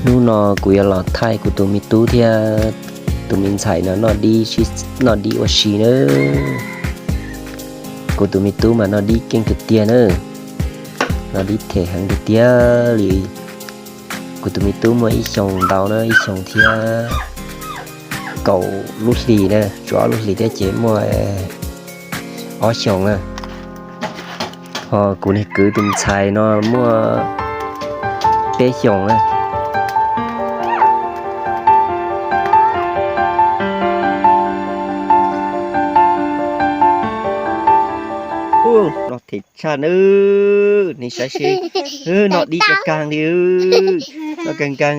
Hnub no kuv yuav los thaij kuv tus me tub thiab tus me ntxhais no noj dib, noj dib ua si nawb. Kuv tus me tub mas noj dib keej tiag tiag na, noj dib them heev tiag tiag li. Kuv tus me tub muaj ib xyoos ntau na, ib xyoos thiab kaum lub hlis na, tshuav ob lub hlis thiab ces muaj ob xyoos na. Ho kuv niag kwv tus ntxhais no muaj peb xyoos na. Noj them tshaj na, nej saib seb, noj dib kag kag li, noj kag kag.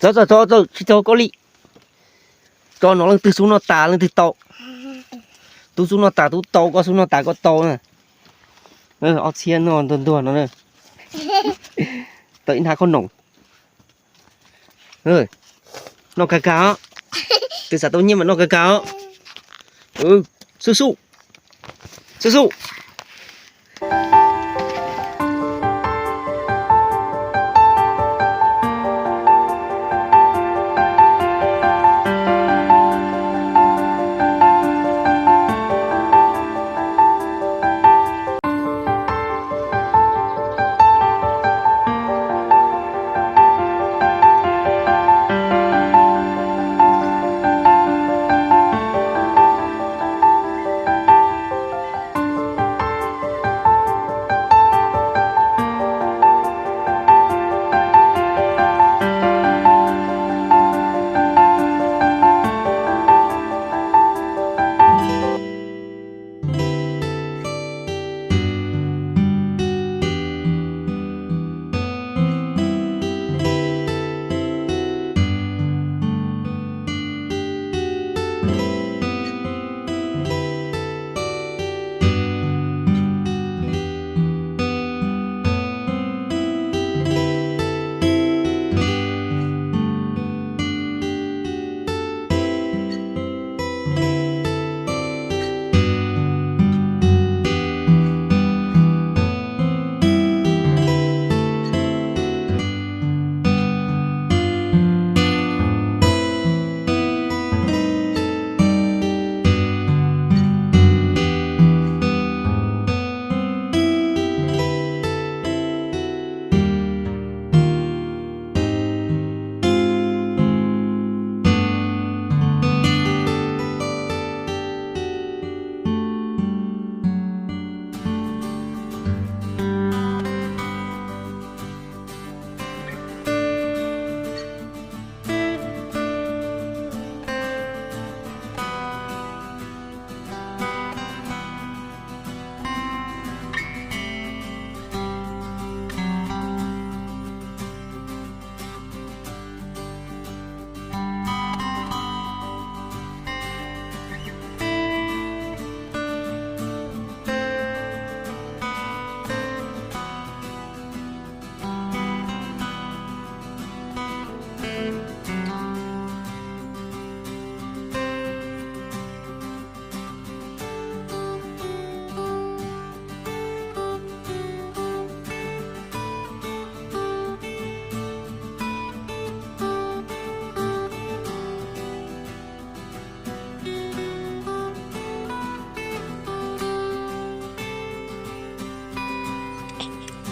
Txog txog txog, tsis txog koj li. Tso no leej twg xub noj tas leej twg tau. Tub xub noj tas tub tau, koj xub noj tas koj tau na. Ob txhiab noj ntuag ntuag no na. Tau ib hnab khob noom. Noj kag kag os. Twg xav tau nyiaj mas noj kag kag os. Xub xub, xub xub.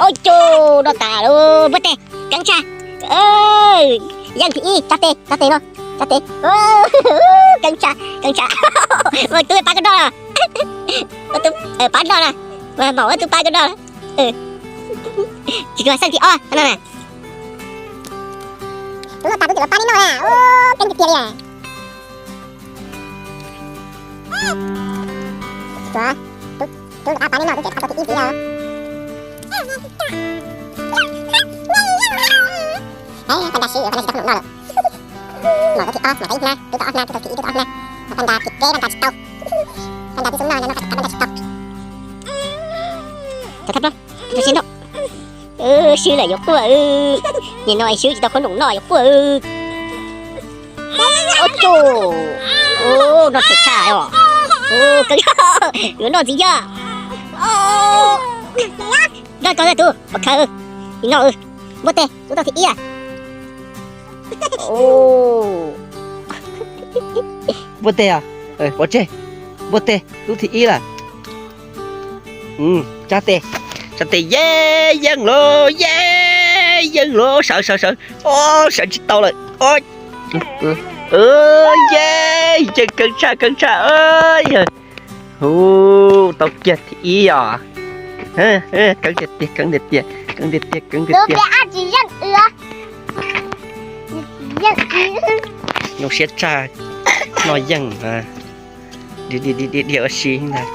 Ua cas noj tas lawm, npuaj tes, keev tshaj. Yeej thib ib, tso tes, tso tes no, tso tes. Keev tshaj, keev tshaj. Ua tub pab koj noj na. Pab noj na. Maum ua tub pab koj noj na. Tsis kawg xeej thib ob no na. Tub noj tas tub tseem los pab neb noj na, keev tiag tiag li. Tub, tub rov qab pab neb noj, tub tseem rov qab tau thib ib ntxiv na. Pab nrog sib, pab nrog sib tau khoom noj lawm. Maum tau thib ob, maum tau ib hnab, tub tau ob hnab, tub tau thib ib, tub tau ob hnab. Pab nrog thib peb, pab nrog tsis tau. Pab nrog tib xub noj, nrog noj tas pab nrog tsis tau. Sib lawm yuav quaj. Nim no swb tsis tau khoom noj yuav quaj. Ua cas, noj them tshaj os. Yuav noj ntxiv yog. Nrog koj tus pov khawv, nim no npua teg tub tau thib ib. Npua teg, pov tseg, npua teg tub thib ib lawm. Tsa tes, tsa tes, ye, yeej lauj, ye, yeej lauj, sawv sawv sawv, sawv tsis tau lawm. Ye, yeej keeb tshaj keeb tshaj, yawg, hu, tau kiag thib ib os. Keeb tiag tiag, keeb tiag tiag, keeb tiag tiag, keeb tiag tiag. Zoo siab tshaj, noj yeej, dhia dhia dhia ua si ntag.